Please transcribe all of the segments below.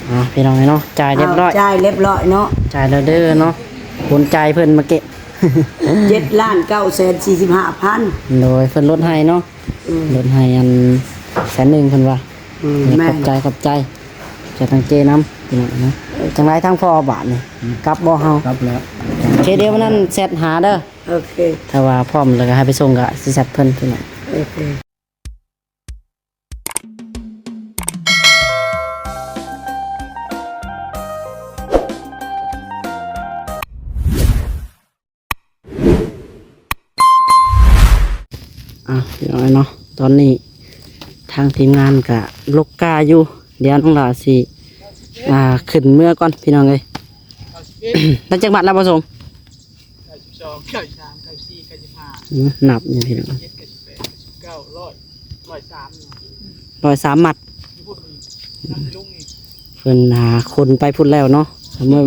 ເອົາ ພີ່ນ້ອງເອີຍເນາະ ຈ່າຍຮຽບຮ້ອຍ ເອົາ ຈ່າຍຮຽບຮ້ອຍເນາະ ຈ່າຍແລ້ວເດີເນາະ ໂອນຈ່າຍເພິ່ນເມື່ອກີ້ ເຈັດລ້ານເກົ້າແສນສີ່ສິບຫ້າພັນ ໂດຍ ເພິ່ນລົດໃຫ້ເນາະ ອືມ ລົດໃຫ້ອັນແສນໜຶ່ງເພິ່ນວ່າ ອືມ ແມ່ນ ຂອບໃຈ ຂອບໃຈ ເຈົ້າທັງເຈ້ນຳ ພີ່ນ້ອງເນາະ ເອີ ຈັ່ງໃດທາງພໍ່ບາດນີ້ ອືມ ກັບບໍ່ເຮົາ ກັບແລ້ວ ໂອເຄ ດຽວມື້ນັ້ນແຊັດຫາເດີ ໂອເຄ ຖ້າວ່າພ້ອມແລ້ວກໍໃຫ້ໄປສົ່ງກໍຊິແຊັດເພິ່ນ ພີ່ນ້ອງ ໂອເຄ. ອ່ະ ພີ່ນ້ອງເອີຍເນາະ ຕອນນີ້ທາງທີມງານກະລົກກ້າຢູ່ ດຽວນ້ອງຫຼ້າຊິ ອ່າ ຂຶ້ນເມືອກ່ອນ ພີ່ນ້ອງເອີຍ ໄດ້ຈັກມັດແລ້ວບໍ່ສົງ? ເກົ້າສິບສອງ ເກົ້າສິບສາມ ເກົ້າສິບສີ່ ເກົ້າສິບຫ້າ ອືມ ນັບຢູ່ ພີ່ນ້ອງ ເກົ້າສິບເຈັດ ເກົ້າສິບແປດ ເກົ້າສິບເກົ້າ ຮ້ອຍ ຮ້ອຍສາມ ຮ້ອຍສາມມັດ ຢູ່ພຸ້ນອີກ ນັບລົງອີກ ເພິ່ນຫາຄົນໄປພຸ້ນແລ້ວເນາະ ບໍ່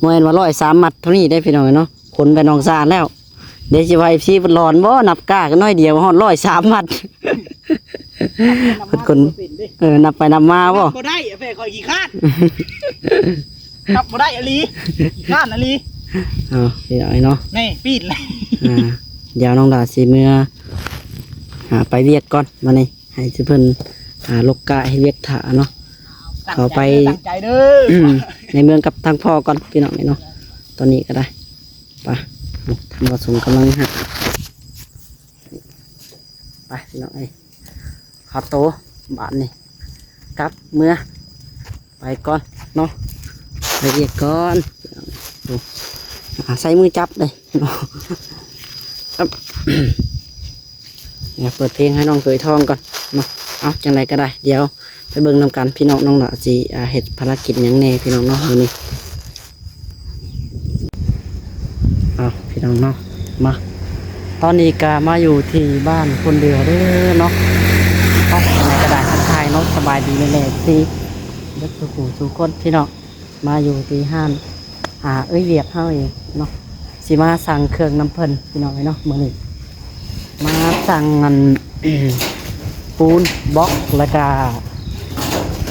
ບໍ່ແມ່ນວ່າຮ້ອຍສາມມັດເທົ່ານີ້ເດ້ ພີ່ນ້ອງເອີຍເນາະ ຄົນໄປໜອງສານແລ້ວ ເດຊິວ່າເອັຟຊີເພິ່ນຫຼອນບໍ່ ນັບກ້າກັນໜ້ອຍດຽວຮອດຮ້ອຍສາມມັດ ເພິ່ນຄົນ ເອີ ນັບໄປນັບມາບໍ່ ນັບບໍ່ໄດ້ ແຟຂ້ອຍຂີ້ຄ້ານ ນັບບໍ່ໄດ້ອີ່ຫຼີ ຂີ້ຄ້ານອີ່ຫຼີ ເອົາ ພີ່ນ້ອງເນາະ ນີ້ປີນແລ້ວ ອ່າ ດຽວນ້ອງຫຼ້າຊິເມືອ ອ່າ ໄປວຽກກ່ອນ ບາດນີ້ໃຫ້ເພິ່ນ ອ່າ ລົກກ້າເຮັດວຽກຖ້າເນາະ ເຂົ້າໄປ ໃນເມືອງກັບທາງພໍ່ກ່ອນ ພີ່ນ້ອງເນາະ ຕອນນີ້ກໍໄດ້ ໄປ ທາງບ່າວສົງກຳລັງຫາ ໄປ ພີ່ນ້ອງເອີຍ ຂາໂຕ ບາດນີ້ ກັບເມືອ ໄປກ່ອນເນາະ ໄປວຽກກ່ອນ ອາ ໃຊ້ມືຈັບເດ້ເນາະ ເປີດເພງໃຫ້ນ້ອງເຂີຍທອງກ່ອນເນາະ ເອົາ ຈັ່ງໃດກໍໄດ້ ດຽວ ໄປເບິ່ງນຳກັນພີ່ນ້ອງ ນ້ອງຫຼ້າຊິ ອ່າ ເຮັດພາລະກິດຫຍັງແດ່ພີ່ນ້ອງເນາະ ມື້ນີ້ ເອົາ ພີ່ນ້ອງເນາະ ມາ ຕອນນີ້ກະມາຢູ່ທີ່ບ້ານຄົນເດືອເດີເນາະ ເອົາ ຈັ່ງໃດກໍໄດ້ ທັກທາຍເນາະ ສະບາຍດີແມ່ໆ ເອັຟຊີ ເບິດສູ່ຜູ້ສູ່ຄົນ ພີ່ນ້ອງ ມາຢູ່ທີ່ຮ້ານ ອ່າ ເອື້ອຍວຽກເຮົາເອງເນາະ ຊິມາສັ່ງເຄື່ອງນຳເພິ່ນ ພີ່ນ້ອງເອີຍເນາະ ມື້ນີ້ ມາສັ່ງອັນ ປູນບລັອກ ແລ້ວກະ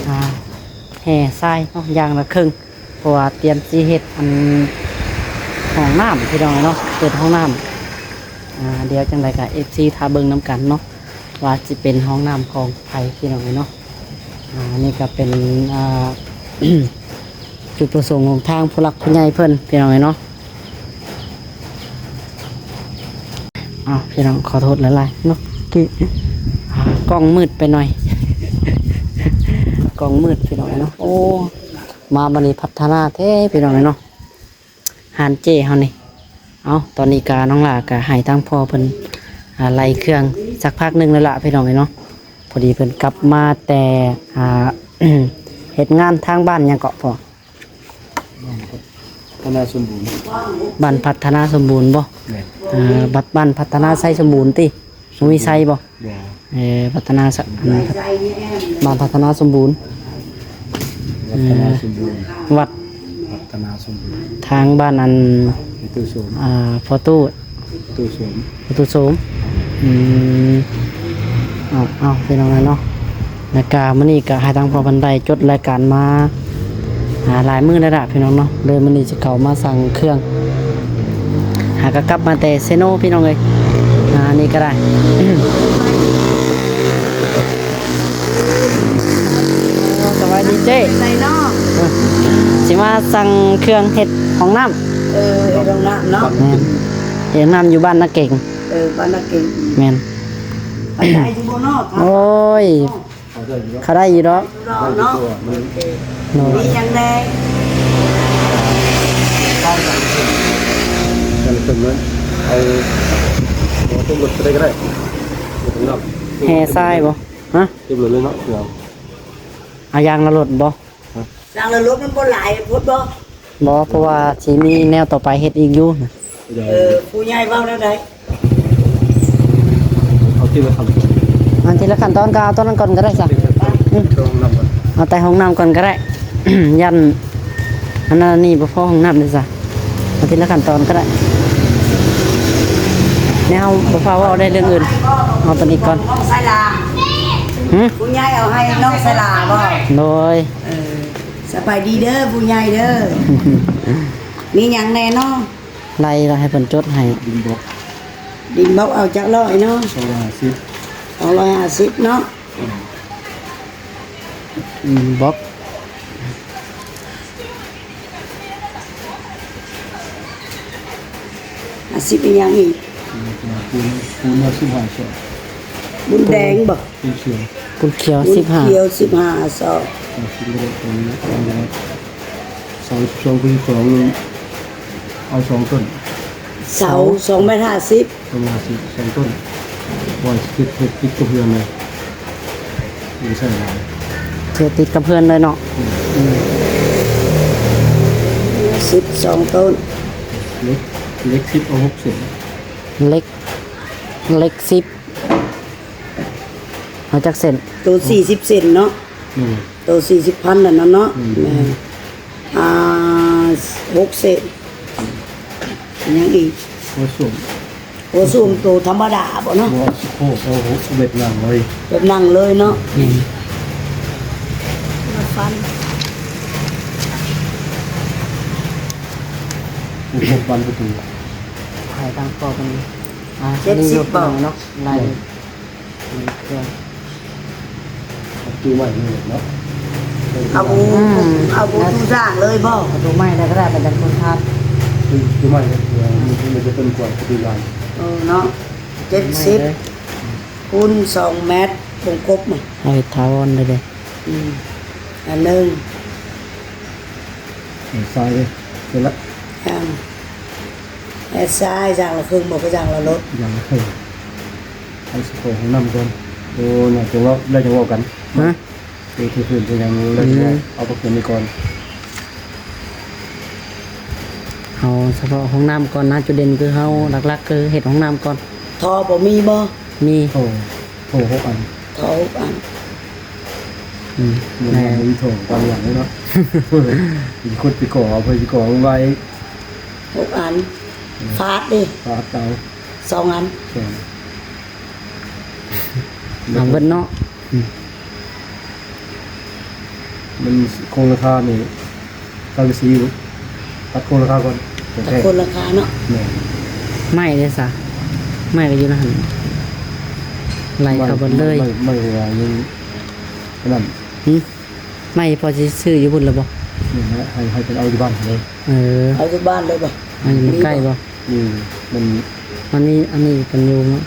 ອ່າ ແຮ່ຊາຍເນາະ ຢ່າງລະເຄິ່ງ ເພາະວ່າຕຽມຊິເຮັດອັນ ຫ້ອງນ້ຳ ພີ່ນ້ອງເອີຍເນາະ ເຮັດຫ້ອງນ້ຳ ອ່າ ດຽວຈັ່ງໃດກະ ເອັຟຊີ ຖ້າເບິ່ງນຳກັນເນາະ ວ່າຊິເປັນຫ້ອງນ້ຳຂອງໃຜ ພີ່ນ້ອງເອີຍເນາະ ອ່າ ອັນນີ້ກໍເປັນ ອ່າ ຈຸດປະສົງຂອງທາງຜູ້ຫຼັກຜູ້ໃຫຍ່ເພິ່ນ ພີ່ນ້ອງເອີຍເນາະ ເອົາ ພີ່ນ້ອງ ຂໍໂທດຫຼາຍໆເນາະ ກີ້ ອ່າ ກ້ອງມືດໄປໜ້ອຍ ກ້ອງມືດ ພີ່ນ້ອງເອີຍເນາະ ໂອ້ ມາບັດນີ້ພັດທະນາແທ້ ພີ່ນ້ອງເອີຍເນາະ ຮ້ານເຈ້ເຮົານີ້ ເອົາ ຕອນນີ້ກະນ້ອງຫຼ້າກະໃຫ້ທາງພໍ່ເພິ່ນ ອ່າ ໄລ່ເຄື່ອງສັກພັກໜຶ່ງແລ້ວລະ ພີ່ນ້ອງເອີຍເນາະ ພໍດີເພິ່ນກັບມາແຕ່ ອ່າ ເຮັດງານທາງບ້ານຫຍັງເກາະພໍ່? ພັດທະນາສົມບູນ ບ້ານພັດທະນາສົມບູນບໍ່? ແມ່ນ ເອີ ບ້ານ ບ້ານພັດທະນາໄຊສົມບູນຕິ? ບໍ່ມີໄຊບໍ່? ບໍ່ ເອີ ພັດທະນາ ອັນ ບ້ານພັດທະນາສົມບູນ ວັດທະນາສົມບູນ ວັດ ພັດທະນາສົມບູນ ທາງບ້ານອັນ ພໍ່ຕູ້ໂສມ ອ່າ ພໍ່ຕູ້ ພໍ່ຕູ້ໂສມ ພໍ່ຕູ້ໂສມ ອືມ ເອົາ ເອົາ ພີ່ນ້ອງເນາະ ແລ້ວກະມື້ນີ້ກະໃຫ້ທາງພໍ່ເພິ່ນໄດ້ຈົດລາຍການມາ ອ່າ ຫຼາຍມື້ແລ້ວລະ ພີ່ນ້ອງເນາະ ເລີຍມື້ນີ້ຊິເຂົ້າມາສັ່ງເຄື່ອງ ຫາກະກັບມາແຕ່ເຊໂນ ພີ່ນ້ອງເອີຍ ອ່າ ນີ້ກະໄດ້ ສະບາຍດີເຈ້ ໄດ້ເນາະ ເອີ ຊິມາສັ່ງເຄື່ອງເຮັດຫ້ອງນ້ຳ ເອີ ເຮັດຫ້ອງນ້ຳເນາະ ແມ່ນ ເຮັດຫ້ອງນ້ຳຢູ່ບ້ານນາເກັງ ເອີ ບ້ານນາເກັງ ແມ່ນ ໄປໄດ້ຢູ່ບໍ່ເນາະ? ໂອ້ຍ ເຂົ້າໄດ້ຢູ່ດອກ ເນາະ ໂອເຄ ໂດຍ ມີຫຍັງແດ່? ເອົາ ເອົາເຕັມລົດໄປໄດ້ກໍໄດ້ ແຮ່ຊາຍບໍ່? ຮະ? ເຕັມລົດເລີຍເນາະ ເອົາຢາງລະລົດບໍ່? ຮະ? ຢາງລະລົດມັນບໍ່ຫຼາຍໂພດບໍ່? ບໍ່ ເພາະວ່າຊິມີແນວຕໍ່ໄປເຮັດອີກຢູ່ ເອີ ຜູ້ໃຫຍ່ເວົ້າແນວໃດ? ເອົາທີລະຂັ້ນຕອນ ເອົາທີລະຂັ້ນຕອນ ກໍເອົາຕອນນັ້ນກ່ອນກໍໄດ້ຊະ ອືມ ເອົາແຕ່ຫ້ອງນ້ຳກ່ອນກໍໄດ້ ຢ້ານອັນນັ້ນອັນນີ້ບໍ່ພໍຫ້ອງນ້ຳເດ້ຊະ ເອົາທີລະຂັ້ນຕອນກໍໄດ້ ແນວບໍ່ພາເວົ້າໄດ້ເລື່ອງອື່ນ ເອົາຕົວນີ້ກ່ອນ ນ້ອງສາຍຫຼ້າ ຫື? ຜູ້ໃຫຍ່ເອົາໃຫ້ນ້ອງສາຍຫຼ້າບໍ່? ໂດຍ ເອີ. ສະບາຍດີເດີຜູ້ໃຫຍ່ເດີ. ມີຫຍັງແດ່ເນາະ? ໄລ່ລະໃຫ້ເພິ່ນຈົດໃຫ້. ດິນບລັອກ ດິນບລັອກເອົາຈັກຮ້ອຍເນາະ? ສອງຮ້ອຍຫ້າສິບ ສອງຮ້ອຍຫ້າສິບເນາະ. ອືມ ບລັອກ ຫ້າສິບ ອີຫຍັງອີກ? ປູນ ປູນ ສິບຫ້າ ຊອກ ປູນແດງບໍ່? ປູນຂຽວ ປູນຂຽວ ສິບຫ້າ ຂຽວ ສິບຫ້າ ຊອກ. ເສົາ ສອງ ຄູນ ສອງ ເອົາ ສອງ ຕົ້ນ. ເສົາ ສອງແມັດຫ້າສິບ ສອງແມັດຫ້າສິບ ສອງ ຕົ້ນ. ວ່າຊິເຮັດ ເຮັດຕິດກັບເຮືອນເລີຍ ບໍ່ໃຊ້ຫຼາຍ ເຮັດຕິດກັບເຮືອນເລີຍເນາະ. ອືມ ອືມ ສິບສອງ ຕົ້ນ. ເຫຼັກ ເຫຼັກ ສິບ ເອົາ ຫົກ ເສັ້ນ. ເຫຼັກ ເຫຼັກ ສິບ ເອົາຈັກເສັ້ນ? ໂຕ ສີ່ສິບ ເສັ້ນເນາະ. ອືມ ໂຕ ສີ່ສິບພັນ ນັ້ນເນາະ. ອືມ ແມ່ນ ອ່າ ຫົກ ເສັ້ນ. ຫຍັງອີກ? ຫົວໂສມ ຫົວໂສມໂຕທຳມະດາບໍ່ເນາະ? ບໍ່ ໂອ້ໂຫ ເວັດໜັງເລີຍ ເວັດໜັງເລີຍເນາະ. ອືມ ມາຟັນ ຜູ້ຄົບບານປະຕູ ໃຫ້ຕັ້ງກອບມັນ ອ່າ ເຈັດສິບ ອັນນີ້ຢູ່ ບໍ່ ເນາະ ໄລ່ ອືມ ເຄື່ອງ ເອົາຕູ້ໃໝ່ນີ້ເນາະ ເອົາຕູ້ ອືມ ເອົາຕູ້ຕູ້ສ້າງເລີຍບໍ່? ເອົາຕູ້ໃໝ່ໄດ້ກໍໄດ້ ເປັນຈັງຄົນທາດ ຕູ້ໃໝ່ເລີຍ ມັນຈະເປັນກວ່າປະຕູລານ. ເອີເນາະ ເຈັດສິບ ຄູນ ສອງແມັດ ວົງກົບມາ ເອົາເຮັດຖາວອນໄດ້ເດ້. ອືມ ອັນໜຶ່ງ ໃສ່ເລີຍ ເສັດລະ ຢ່າງ ແອັດຊາຍ ຢ່າງລະເຄິ່ງບໍ່ ກໍຢ່າງລະລົດ ຢ່າງລະເຄິ່ງ. ເອົາສະເພາະຫ້ອງນ້ຳກ່ອນ. ໂອ້ ໜ້າຈະເວົ້າ ໄດ້ຈັ່ງເວົ້າກັນ. ຮະ? ເອີ ຄືຄືນເປັນຫຍັງ ແລ້ວຈະເວົ້າ. ອືມ ເອົາພວກເພິ່ນນີ້ກ່ອນ. ເອົາສະເພາະຫ້ອງນ້ຳກ່ອນນະ. ຈຸດເດັ່ນຄືເຮົາ ອືມ ຫຼັກໆ ຄືເຮັດຫ້ອງນ້ຳກ່ອນ. ທໍ່ບໍ່ມີບໍ່? ມີ ໂຖ ໂຖຫົກອັນ ທໍ່ຫົກອັນ. ອືມ ແມ່ນ ບໍ່ມີທໍ່ປານຫຍັງເນາະ. ມີຂຸດໄປຂໍເອົາ ເພິ່ນຊິຂໍເອົາໄວ້ ຫົກອັນ. ອືມ ຟາດເດ້ ຟາດເອົາ ສອງອັນ ສອງ ເອົາເບິດເນາະ. ອືມ ມັນຄົງລາຄານີ້ ສັງກະສີ ຕັດຄົງລາຄາກ່ອນ. ຕັດຄົງລາຄາເນາະ. ແມ່ນ ໄມ້ເດ້ຊະ? ໄມ້ກໍຢູ່ໃນຫັ້ນ ໄລ່ເຂົ້າເບິດເລີຍ. ໄມ້ ໄມ້ ໄມ້ວ່າຍັງອັນນັ້ນ. ຫື ໄມ້ພໍຊິຊື້ຢູ່ພຸ້ນລະບໍ່? ນີ້ນະ ໃຫ້ ໃຫ້ເພິ່ນເອົາຢູ່ບ້ານເລີຍ. ເອີ ເອົາຢູ່ບ້ານເລີຍບໍ່? ອັນນີ້ມັນໃກ້ບໍ່? ນີ້ມັນ ອັນນີ້ ອັນນີ້ເປັນຢູ່ເນາະ.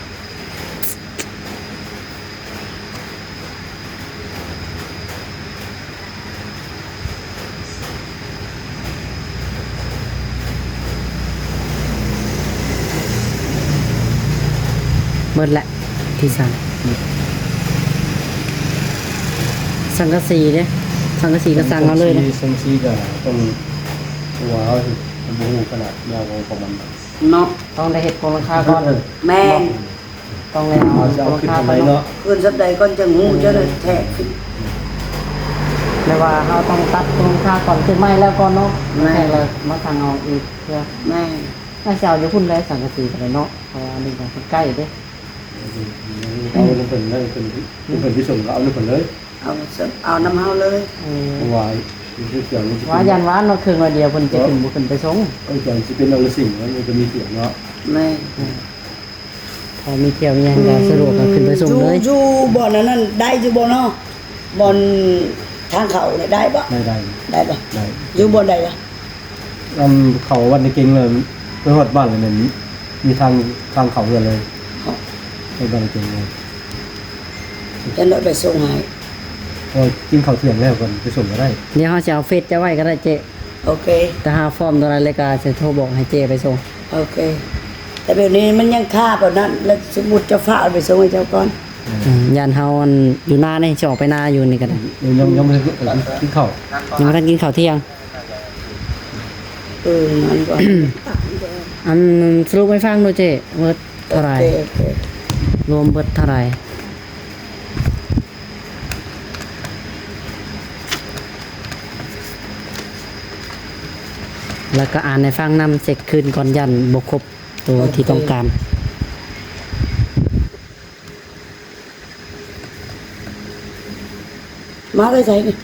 ເບິດແຫຼະ ທີ່ສາມ ສັງກະສີເດ້ ສັງກະສີກໍສັ່ງເອົາເລີຍເດ້. ສັງກະສີກໍຕ້ອງ ເພາະວ່າເຮົາບໍ່ຮູ້ຂະໜາດຍາວຂອງມັນເນາະ. ຕ້ອງໄດ້ເຮັດໂຄງຫຼັງຄາກ່ອນ. ແມ່ນ ຕ້ອງໄດ້ເອົາໂຄງຫຼັງຄາກ່ອນເນາະ. ຂຶ້ນສ່ຳໃດກ່ອນຈັ່ງຮູ້ ເຈົ້າແທ້. ແຕ່ວ່າເຮົາຕ້ອງຕັດໂຄງຫຼັງຄາກ່ອນ ຂຶ້ນໄມ້ແລ້ວກ່ອນເນາະ. ແມ່ນ ແລ້ວມາສັ່ງເອົາອີກເທື່ອ. ແມ່ນ ອາດຊິເອົາຢູ່ພຸ້ນແຫຼະ ສັງກະສີກໍໄດ້ເນາະ ເພາະວ່າອັນນີ້ກໍໃກ້ເດ້. ເອົານຳເພິ່ນເລີຍ ເພິ່ນ ເພິ່ນຊິສົ່ງກໍເອົານຳເພິ່ນເລີຍ. ເອົາ ເອົານຳເຮົາເລີຍ. ເອີ ວ່າ ວ່າຢ້ານວ່າເນາະ ເຄື່ອງໜ້ອຍດຽວເພິ່ນຈະຂຶ້ນ ບໍ່ຂຶ້ນໄປສົ່ງ. ເອີ ຈະຊິເປັນອັນລະສິ່ງ ມັນກໍມີທ່ຽວເນາະ. ແມ່ນ ເອີ ພໍມີທ່ຽວມີຫຍັງກໍສະດວກ ກໍຂຶ້ນໄປສົ່ງເລີຍ. ຢູ່ ຢູ່ບ່ອນອັນນັ້ນໄດ້ຢູ່ບໍ່ເນາະ? ບ່ອນທາງເຂົ້ານີ້ໄດ້ບໍ່? ໄດ້ ໄດ້ ໄດ້ບໍ່? ໄດ້ ຢູ່ບ່ອນໃດລະ? ອັນເຂົ້າວັດໃນເກັງເລີຍ ໄປຮອດບ້ານແລ້ວແມ່ນມີທາງ ທາງເຂົ້າເຮືອນເລີຍ. ຮອດ ຮອດບ້ານໃນເກັງເລີຍ. ເດີນໄປສົ່ງໃຫ້. ເອີ ກິນເຂົ້າທ່ຽງແລ້ວກ່ອນໄປສົ່ງກໍໄດ້. ດຽວເຮົາຊິເອົາເຟສເຈົ້າໄວ້ກໍໄດ້ເຈ້. ໂອເຄ ຖ້າຫາຟອມຕົວໃດແລ້ວກໍຊິໂທບອກໃຫ້ເຈ້ໄປສົ່ງ. ໂອເຄ ແຕ່ແບບນີ້ມັນຍັງຄາປານນັ້ນ ແລ້ວສົມມຸດເຈົ້າຟ້າວເອົາໄປສົ່ງໃຫ້ເຈົ້າກ່ອນ. ອືມ ຢ້ານເຮົາ ອັນ ຢູ່ນານີ້ ຊິອອກໄປນາຢູ່ນີ້ກໍໄດ້. ເອີ ຍັງ ຍັງບໍ່ທັນກິນເຂົ້າ ຍັງບໍ່ທັນກິນເຂົ້າທ່ຽງ. ເອີ ມັນກໍ ອັນ ສະຫຼຸບໃຫ້ຟັງດູເຈ້ ເບິດເທົ່າໃດ? ໂອເຄ ໂອເຄ ລວມເບິດເທົ່າໃດ? ແລ້ວກໍອ່ານໃຫ້ຟັງນຳ ເຊັກຄືນກ່ອນ ຢ້ານບໍ່ຄົບໂຕທີ່ຕ້ອງການ. ມາແຕ່ໃສນີ້?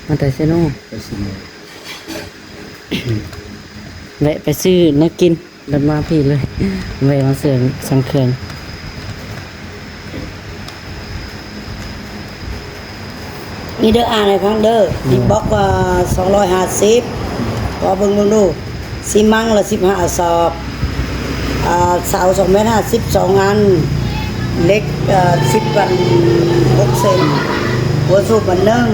ມາແຕ່ເຊໂນ ໄປເຊໂນ ແວະໄປຊື້ແນວກິນ ແລ້ວມາພີ້ເລີຍ ແວະມາເຊື່ອງ ສັ່ງເຄື່ອງ. ນີ້ເດີ ອ່ານໃຫ້ຟັງເດີ ອືມ ອິນບັອກ ອ່າ ສອງຮ້ອຍຫ້າສິບ ຂໍເບິ່ງເບິ່ງດູ ຊີມັງລະສິບຫ້າສອບ ອ່າ ເສົາສອງແມັດຫ້າສິບສອງອັນ ເຫຼັກ ເອີ ສິບອັນ ຫົກເຊັນ ຫົວສູບອັນໜຶ່ງ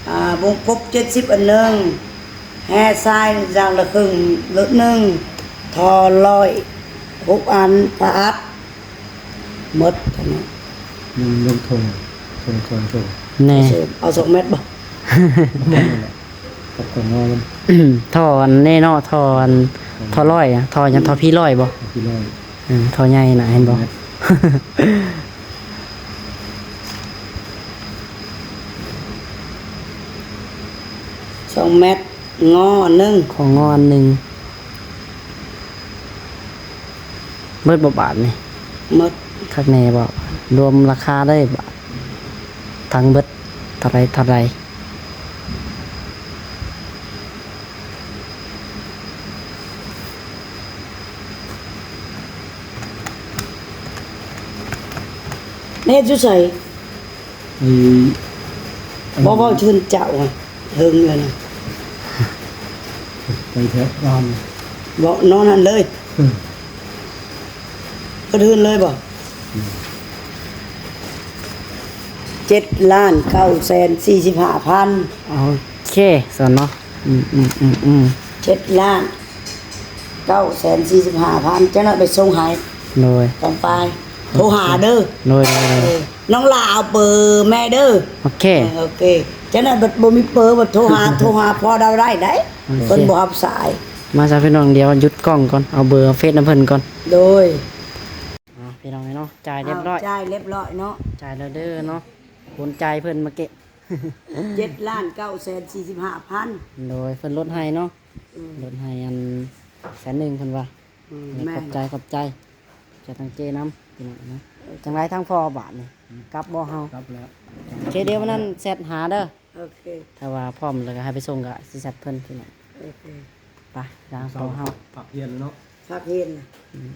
ອ່າ ວົງກົບເຈັດສິບອັນໜຶ່ງ ແຮ່ຊາຍຢ່າງລະເຄິ່ງເລີກໜຶ່ງ ທໍ່ຮ້ອຍຫົກອັນ ຜ້າອັດ ໝົດເທົ່ານັ້ນ. ມັນລົງຖົງ ຖົງ ຖົງ ຖົງ ແນ່ ເອົາສອງແມັດບໍ່? ໝົດນັ້ນແຫຼະ ກັບຂອງງໍມັນ ທໍ່ອັນນີ້ເນາະ ທໍ່ອັນ ອືມ ທໍ່ຮ້ອຍ ທໍ່ຫຍັງ ອືມ ທໍ່ພີຮ້ອຍບໍ່? ພີຮ້ອຍ ເອີ ທໍ່ໃຫຍ່ນະ ເຫັນບໍ່? ແມ່ນ ສອງແມັດ ງໍອັນໜຶ່ງ ຂອງງໍອັນໜຶ່ງ ເບິດບໍ່ບາດນີ້? ໝົດ ຄັກແນ່ບໍ່? ລວມລາຄາໄດ້ບາດ ທັງເບິດເທົ່າໃດ ເທົ່າໃດ? ເຮັດຢູ່ໃສ? ໄປ ບໍ່ ເວົ້າເຖິງເຈົ້າ ເຖິງແລ້ວນະ ໄປແຖວບ້ານ ເວົ້ານອນຫັ້ນເລີຍ ອືມ ເພິ່ນເຮືອນເລີຍບໍ່? ອືມ ເຈັດລ້ານເກົ້າແສນສີ່ສິບຫ້າພັນ ໂອເຄ ຊັ້ນເນາະ ອືມ ເຈັດລ້ານເກົ້າແສນສີ່ສິບຫ້າພັນ ຈັ່ງນັ້ນໄປສົ່ງໃຫ້ ໂດຍ ກອງປາຍ ໂທຫາເດີ ໂດຍ ໂດຍ ໂດຍ ເອີ ນ້ອງຫຼ້າເອົາເບີແມ່ເດີ ໂອເຄ ເອີ ໂອເຄ ຈັ່ງນັ້ນບັດບໍ່ມີເບີ ບັດໂທຫາ ໂທຫາພໍ່ດາວໄດ້ໄດ໋ ໂອເຄ ເພິ່ນບໍ່ຮັບສາຍ ມາຊະພີ່ນ້ອງ ດຽວຢຸດກ້ອງກ່ອນ ເອົາເບີເຟສນຳເພິ່ນກ່ອນ ໂດຍ ອ່າ ພີ່ນ້ອງເນາະ ຈ່າຍຮຽບຮ້ອຍ ອ້າວ ຈ່າຍຮຽບຮ້ອຍເນາະ ຈ່າຍແລ້ວເດີເນາະ ໂອນຈ່າຍເພິ່ນເມື່ອກີ້ ເຈັດລ້ານເກົ້າແສນສີ່ສິບຫ້າພັນ ໂດຍ ເພິ່ນລົດໃຫ້ເນາະ ອືມ ລົດໃຫ້ອັນແສນໜຶ່ງເພິ່ນວ່າ ອືມ ແມ່ນ ຂອບໃຈ ຂອບໃຈ ຂອບໃຈທາງເຈ້ນຳ ພີ່ນ້ອງເນາະ ເອີ ຈັ່ງໃດທາງພໍ່ບາດນີ້ ອືມ ກັບບໍ່ເຮົາ? ກັບແລ້ວ ໂອເຄ ດຽວວັນນັ້ນແຊັດຫາເດີ ໂອເຄ ຖ້າວ່າພ້ອມແລ້ວກໍໃຫ້ໄປສົ່ງກໍຊິແຊັດເພິ່ນ ພີ່ນ້ອງ ໂອເຄ ໄປ ທາງພໍ່ເຮົາ ພາກຮຽນເນາະ ພາກຮຽນນະ ອືມ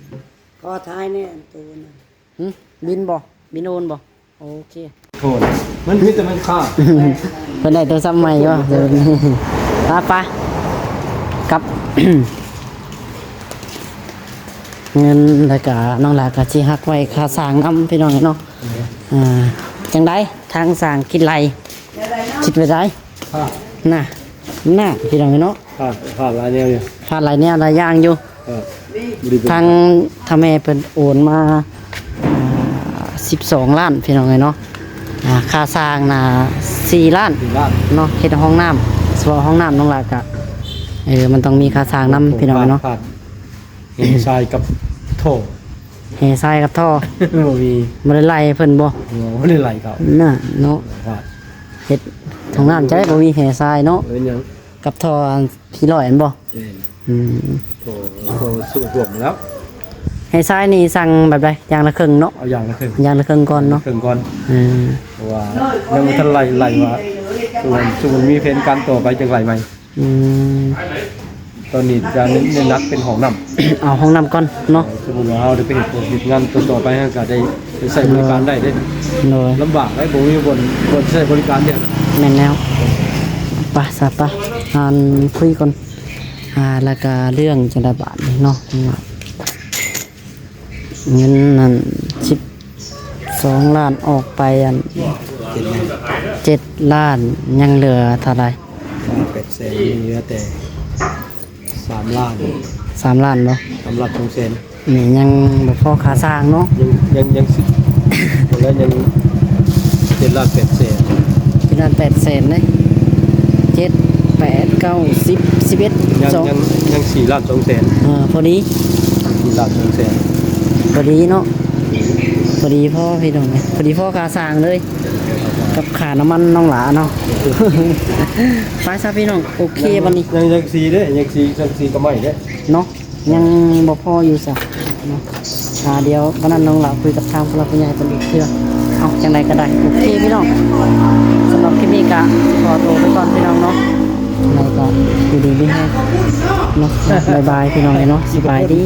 ຂໍຖ່າຍແດ່ອັນໂຕນັ້ນ ຫຶ ບິນບໍ່? ບິນໂອນບໍ່? ໂອເຄ ໂທດ ມັນມີແຕ່ມັນຄ້າງ ເພິ່ນໄດ້ໂທລະສັບໃໝ່ຢູ່ ໄປ ໄປ ກັບ ເງິນ ແລ້ວກະນ້ອງຫຼ້າກະຊິຫັກໄວ້ຄ່າສ້າງນຳ ພີ່ນ້ອງເນາະ ເອີ ອ່າ ຈັ່ງໃດ ທາງສ້າງຄິດໄລ່ ຄິດໄວ້ໃດ? ນະ ນະ ພີ່ນ້ອງເນາະ ຜ່ານ ຜ່ານຫຼາຍແນວຢູ່ ຜ່ານຫຼາຍແນວຫຼາຍຢ່າງຢູ່ ເອີ ທາງ ທາງແມ່ເພິ່ນໂອນມາ ອ່າ ສິບສອງລ້ານ ພີ່ນ້ອງເອີຍເນາະ ອ່າ ຄ່າສ້າງນະ ສີ່ລ້ານ ສີ່ລ້ານ ເນາະ ເຮັດຫ້ອງນ້ຳ ສະເພາະຫ້ອງນ້ຳນ້ອງຫຼ້າກະ ເອີ ມັນຕ້ອງມີຄ່າສ້າງນຳ ພີ່ນ້ອງເນາະ ແຮ່ຊາຍກັບທໍ່ ແຮ່ຊາຍກັບທໍ່ ບໍ່ມີ ບໍ່ໄດ້ໄລ່ເພິ່ນບໍ່? ບໍ່ໄດ້ໄລ່ເຂົາ ນະເນາະ ເຮັດຫ້ອງນ້ຳຈະໄດ້ບໍ່ມີແຮ່ຊາຍເນາະ ເອີ ຫຍັງ ກັບທໍ່ອັນພີ້ຮ້ອຍຫັ້ນບໍ່? ແມ່ນ ອືມ ໂອ້ ໂອ້ ສູ້ພວກແລ້ວ ແຮ່ຊາຍນີ້ສັ່ງແບບໃດ? ຢ່າງລະເຄິ່ງເນາະ ເອົາຢ່າງລະເຄິ່ງ ຢ່າງລະເຄິ່ງກ່ອນເນາະ ເຄິ່ງກ່ອນ ອືມ ເພາະວ່າຍັງບໍ່ທັນໄລ່ ໄລ່ວ່າ ສ່ວນ ສ່ວນມີແຜນການຕໍ່ໄປຈັ່ງໄລ່ໃໝ່ ອືມ ຕອນນີ້ຈະເນັ້ນ ເນັ້ນໜັກເປັນຫ້ອງນ້ຳ ເອົາຫ້ອງນ້ຳກ່ອນເນາະ ເອີ ສົມມຸດວ່າເຮົາໄດ້ໄປເຮັດວຽກງານຕໍ່ໆໄປ ເຮົາກະໄດ້ ໄປໃຊ້ບໍລິການໄດ້ເດ້ ໂດຍ ລຳບາກໄດ໋ ບໍ່ມີບ່ອນ ບ່ອນໃຊ້ບໍລິການເທື່ອ ແມ່ນແລ້ວ ໄປຊະ ໄປ ອັນ ຄຸຍກ່ອນ ອ່າ ແລ້ວກະເລື່ອງຈັ່ງໃດບາດນີ້ເນາະ ເງິນນັ້ນ ສິບສອງລ້ານ ອອກໄປອັນ ເຈັດລ້ານ ເຈັດລ້ານ ຍັງເຫຼືອເທົ່າໃດ? ປະມານແປດແສນ ຍັງເຫຼືອແຕ່ ສາມລ້ານ ສາມລ້ານບໍ່? ສາມລ້ານສອງແສນ ນີ້ຍັງບໍ່ພໍຄ່າສ້າງເນາະ ຍັງ ຍັງ ຍັງສິບ ແລ້ວຍັງເຈັດລ້ານແປດແສນ ເຈັດລ້ານແປດແສນເດ້ ເຈັດ ແປດ ເກົ້າ ສິບ ສິບເອັດ ຍັງ ສອງ ຍັງ ຍັງສີ່ລ້ານສອງແສນ ເອີ ພໍດີ ສີ່ລ້ານສອງແສນ ພໍດີເນາະ ພໍດີພໍພີ່ນ້ອງເອີຍ ພໍດີພໍຄ່າສ້າງເລີຍ ກັບຄ່ານ້ຳມັນນ້ອງຫຼ້າເນາະ ໄປຊະພີ່ນ້ອງ ໂອເຄບັດນີ້ ຍັງ ຍັງສີ່ເດ້ ຍັງສີ່ ຍັງສີ່ກະໄມ້ເດ້ ເນາະ ຍັງບໍ່ພໍຢູ່ຊະເນາະ ອ່າ ດຽວບັດນັ້ນນ້ອງຫຼ້າຄຸຍກັບທາງຜູ້ຫຼັກຜູ້ໃຫຍ່ເພິ່ນອີກເທື່ອ ເອົາ ຈັ່ງໃດກະໄດ້ ໂອເຄພີ່ນ້ອງ ສະ ສຳລັບຄລິບນີ້ກະຂໍໂຕໄປກ່ອນພີ່ນ້ອງເນາະ ແລ້ວກະຢູ່ດີມີແຮງເນາະ ບາຍບາຍພີ່ນ້ອງເນາະ ສະບາຍດີ.